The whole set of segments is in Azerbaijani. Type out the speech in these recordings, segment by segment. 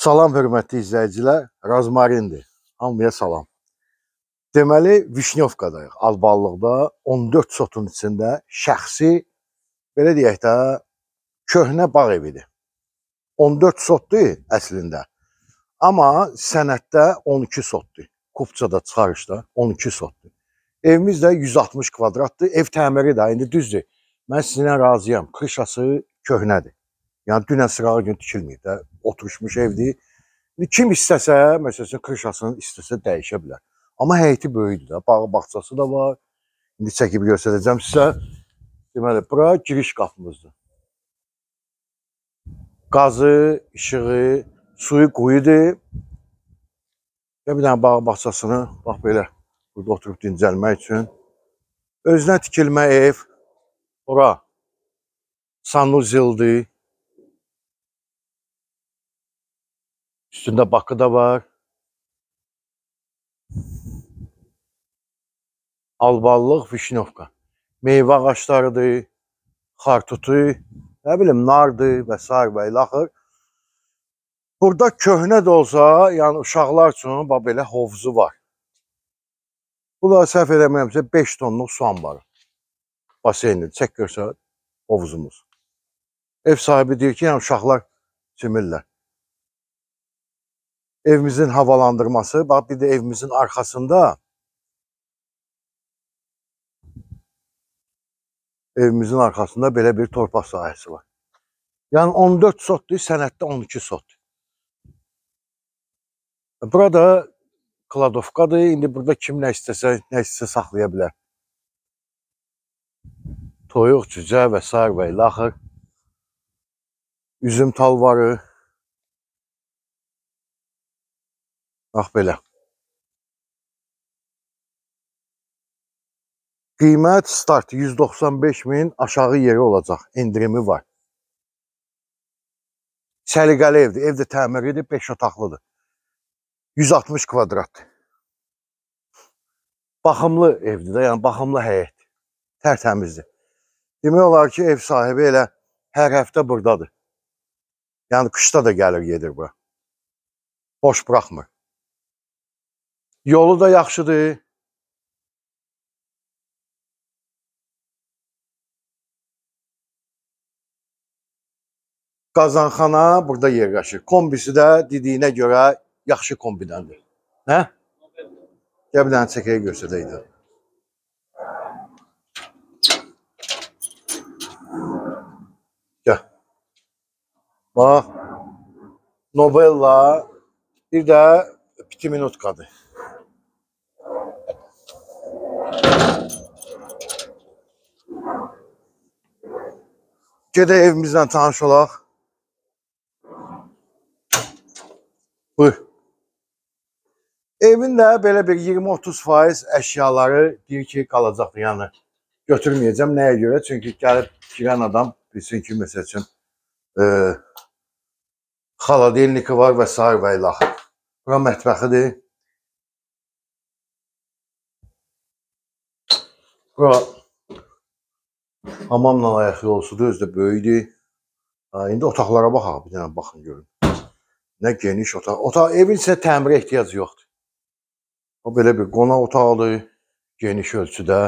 Salam hörmətli izləyicilər, Rozmarindir. Hamıya salam. Deməli, Vişnyovkadayıq. Alballıqda 14 sotun içində şəxsi, belə deyək də, köhnə bağ evidir. 14 sotdur əslində. Amma sənəddə 12 sotdur. Kupçada, çıxarışda 12 sotdur. Evimiz də 160 kvadratdır. Ev təmiri də indi düzdür. Mən sizinlə razıyam. Krişası köhnədir. Yəni dünən sırağı gün tikilməyib də, oturmuş evdir. Kim istəsə, məsələn, krişasını istəsə dəyişə bilər. Amma həyəti böyükdür də, bağı bağçası da var. İndi çəkib göstərəcəm sizə. Deməli, bura giriş qapımızdır. Qazı, işığı, suyu quyudur. Və bir dənə bağ bağçasını, bax belə, burada oturub dincəlmək üçün. Özünə tikilmə ev, ora sanuzildir. Üstündə bakı da var. Alballıq, Vişnyovka. Meyvə ağaclarıdır, xartutu, nə bilim, nardır və s. və ilaxır. Burada köhnə də olsa, yəni uşaqlar üçün bax belə hovuzu var. Bu da səhv eləmirəmsə 5 tonluq su anbarı. Baseynidir. Çək görsə hovuzumuz. Ev sahibi deyir ki, yəni uşaqlar çimirlər. Evimizin havalandırması, bax bir də evimizin arxasında belə bir torpaq sahəsi var. Yəni 14 sotdur, sənəddə 12 sotdur. Burada kladovkadır, indi burada kim nə istəsə, nə istəsə saxlaya bilər. Toyuq, cücə və s. və ilaxır. Üzüm talvarı. Bax belə. Qiymət start 195 min aşağı yeri olacaq. İndirimi var. Səliqəli evdir. Ev də təmiridir, 5 otaqlıdır. 160 kvadrat. Baxımlı evdir də, yəni baxımlı həyət. Tərtəmizdir. Demək olar ki, ev sahibi elə hər həftə buradadır. Yəni qışda da gəlir, gedir bura. Boş buraxmır. Yolu da yaxşıdır. Qazanxana burada yerləşir. Kombisi də dediyinə görə yaxşı kombidəndir. Nə? Gəl bir dənə çəkəyə göstərək də. Gəl. Bax. Novella. Bir də pitiminutkadır. Gedək evimizlə tanış olaq. Buyur. Evin də belə bir 20-30% əşyaları deyir ki, qalacaqdır. Yəni götürməyəcəm. Nəyə görə? Çünki gəlib girən adam bilsin ki, məsəl üçün xaladelniki var və s. və ilaxır. Bura mətbəxidir. Bura hamamla ayaq yolusudur, özü də böyükdür. İndi otaqlara baxaq, bir dənə baxın görün. Nə geniş otaq. Otaq, evin isə təmirə ehtiyacı yoxdur. O belə bir qonaq otağıdır, geniş ölçüdə.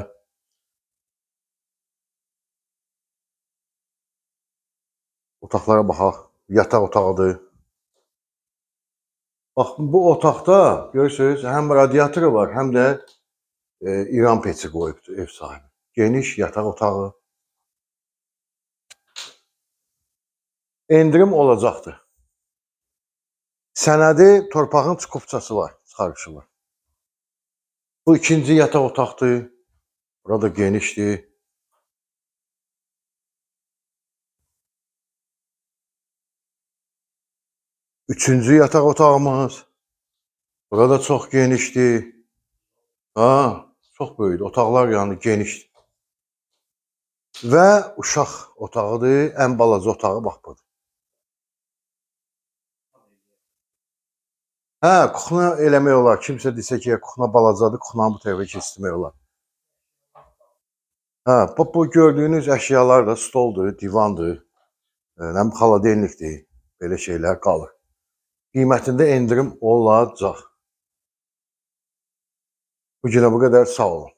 Otaqlara baxaq, yataq otağıdır. Bax, bu otaqda görürsünüz, həm radiatoru var, həm də İran peçi qoyubdur ev sahibi. Geniş yataq otağı. Endirim olacaqdır. Sənədi torpağın kupçası var, çıxarışı var. Bu ikinci yataq otaqdır. Burada genişdir. Üçüncü yataq otağımız. Burada çox genişdir. Ha, çox böyükdür. Otaqlar yəni genişdir. Və uşaq otağıdır. Ən balaca otağı bax budur. Hə, kuxna eləmək olar. Kimsə desə ki, kuxna balacadır, kuxnanı bu tərəfə keçirmək olar. Hə, bu gördüyünüz əşyalar da stoldur, divandır, xaladelnikdir, belə şeylər qalır. Qiymətində endirim olacaq. Bu günə bu qədər, sağ olun.